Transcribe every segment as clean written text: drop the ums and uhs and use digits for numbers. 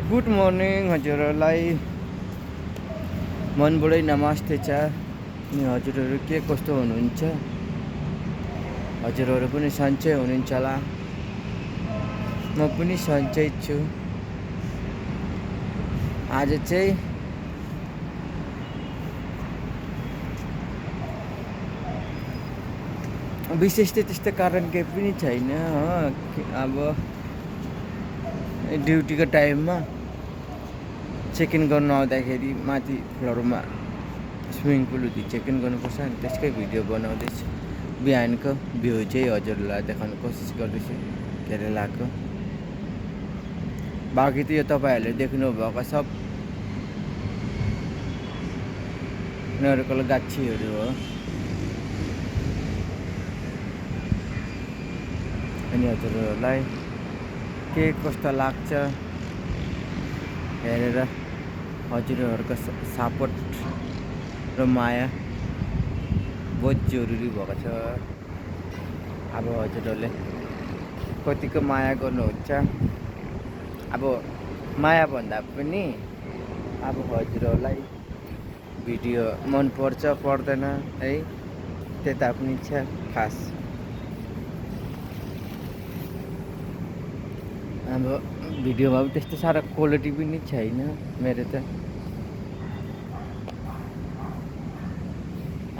Good morning हजुरहरूलाई मनबाटै नमस्ते छ। अनि हजुरहरू के कस्तो हुनुहुन्छ? हजुरहरू पनि सन्चै हुनुहुन्छ होला। म पनि सन्चै छु। आज चाहिँ विशेष त त्यस्तो कारण केही पनि छैन हो। अब ड्युटीको टाइममा चेक इन गर्नु आउँदाखेरि माथि फ्लोरमा स्विमिङ पुल चेक इन गर्नुपर्छ अनि त्यसकै भिडियो बनाउँदैछु। बिहानको भ्यू चाहिँ हजुरहरूलाई देखाउन कोसिस गर्दैछु केरलाको। बाँकी त यो तपाईँहरूले देख्नुभएको सब नरकल गाछीहरू हो। अनि हजुरहरूलाई के कस्तो लाग्छ हेरेर हजुरहरूको सपोर्ट र माया बहुत जरुरी भएको छ। अब हजुरहरूले कतिको माया गर्नुहुन्छ, अब माया भन्दा पनि अब हजुरहरूलाई भिडियो मन पर्छ पर्दैन है त्यता पनि छ खास। अब भिडियोमा पनि त्यस्तो साह्रो क्वालिटी पनि छैन मेरो त।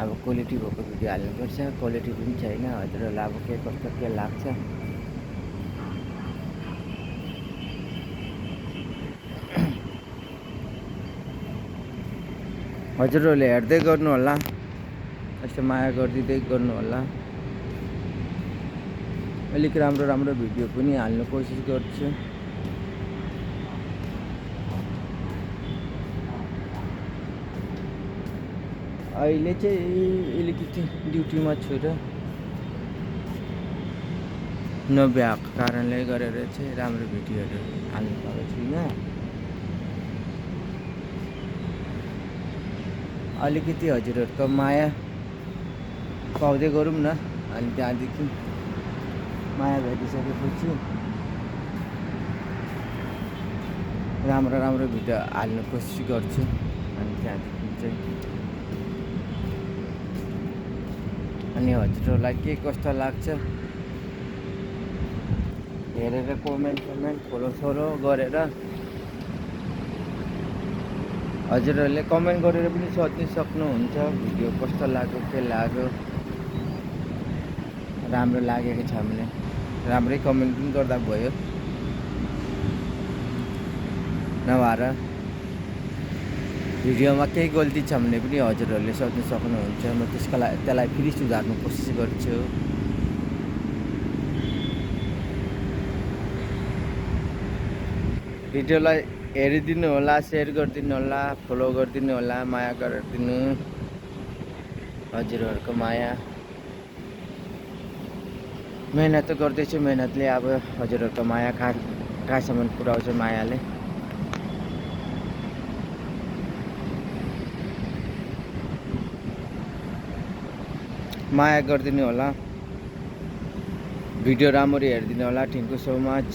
अब क्वालिटी भएको भिडियो हाल्नुपर्छ, क्वालिटी पनि छैन। हजुरहरूलाई अब के कस्तो के लाग्छ हजुरहरूले हेर्दै गर्नु होला, यस्तो माया गरिदिँदै गर्नु होला। अलिक राम्रो राम्रो भिडियो पनि हाल्ने कोसिस गर्छु। अहिले चाहिँ अलिकति ड्युटीमा छु र नभ्याएको कारणले गरेर चाहिँ राम्रो भिडियोहरू हाल्नु पाएको छुइनँ। अलिकति हजुरहरूको माया पाउँदै गरौँ न। अनि त्यहाँदेखि माया भेटिसकेपछि राम्रो राम्रो भिडियो हाल्ने कोसिस गर्छु। अनि त्यहाँदेखि चाहिँ अनि हजुरहरूलाई के कस्तो लाग्छ हेरेर कमेन्ट फलो गरेर हजुरहरूले कमेन्ट गरेर पनि सोध्न सक्नुहुन्छ भिडियो कस्तो लाग्यो के लाग्यो। राम्रो लागेको छ भने राम्रै कमेन्ट पनि गर्दा भयो, नभएर भिडियोमा केही गल्ती छ भने पनि हजुरहरूले सोध्न सक्नुहुन्छ। म त्यसलाई फेरि सुधार्ने कोसिस गर्छु। भिडियोलाई हेरिदिनु होला, सेयर गरिदिनु होला, फलो गरिदिनु होला, माया गरिदिनु। हजुरहरूको माया मेहनत गर्दैछु, मेहनतले अब हजुरहरूको माया कहाँसम्म पुऱ्याउँछ मायाले। माया गरिदिनु होला, भिडियो राम्ररी हेरिदिनु होला। Thank you so much.